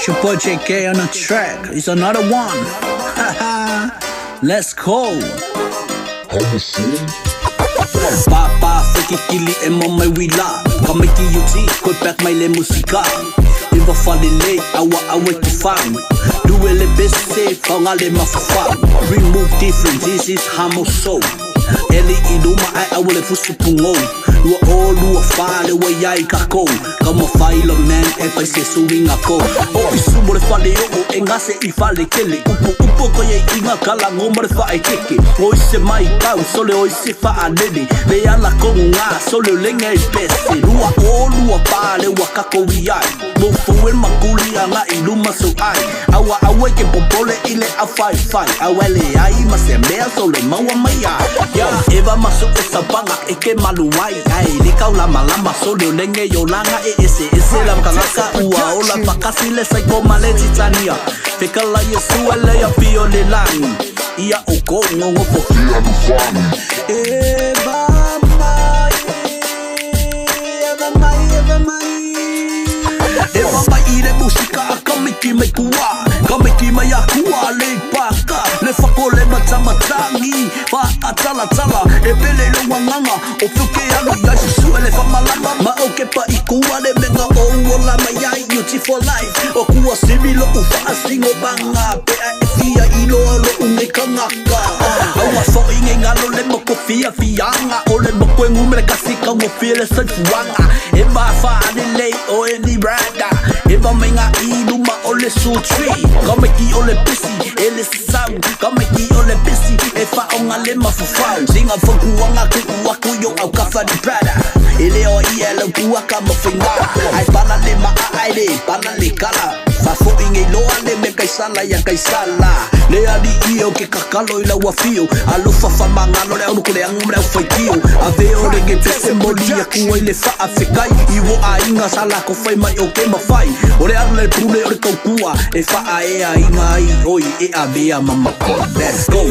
It's your boy JK on the track. It's another one. Let's go. Papa whekikili e mo mai wila. Ka miki UT, koe back mai le musika. Iwa fale le, awa awa ki whau. Due le bese, whaunga le mawhawhau. Remove different, this is hamo soul. Eli i luma ai awa le fusu pungou. Lua o lua wha le wai ai kakou. Ka mo whai lo man e whai se suinga kou. O isu mo le fale o e ngase i fale kele. Upu upu ko ye inga kala ngoma le whae keke. O ise mai kau sole o ise wha alele. Le ala kongu ngā sole o lenga i pese. Lua o lua pā le wakako i ai. Mo fue makuli anga i luma so ai. Awa awe ke popole i le au whai whai. Awa le ai ma se mea sole maua mai ai. Ya eva maso e sapanga e ke malu ai. Ai le kau lama lama sole o lenge yo langa e ese ese la kangaka ua ola pakasi le saiko male titania. Fekala yesu ele ya pio le langi. Ia o ko ngongo fo. Eva mai, eva mai, eva mai. Eva mai i le musika a kamiki mai kua. Kamiki mai a kua le paka. Le whako le matamatangi. Wha tala tala. E pele le wanganga. O fuke alu ia susu ele whamalama. Ma o ke pa i kua le menga o uola mai ai UT for life. O kua simi lo ufa a singo banga. Pea e fia i loa lo unge kangaka. Aua fo inge ngalo le moko fia fianga. O le moko e ngume le kasi ka ngo fia le saifuanga. E va fa le lei o e ni rada. E va menga i luma o le sutri. Ka meki o le pisi e le sau. Ka meki o le pisi e fa o ngā le mawhawhau. Singa whakuanga ku uaku yo au kafa ni prada. E le o ia lau kuaka mo whinga. Ai pana le maa ai le pana le kala. Fafo inge loa le me kaisala ia kaisala. Le ali i o ke kakalo i lau afio. Alofa fa mangalo le au ko le angu le au whaitio. A veo le ge pese moli a kua i le wha a whikai. I wo a inga sala ko whai mai o ke mawhai. O le alu le pule o le kaukua. E wha a e a inga ai oi e a mea mama. Let's go.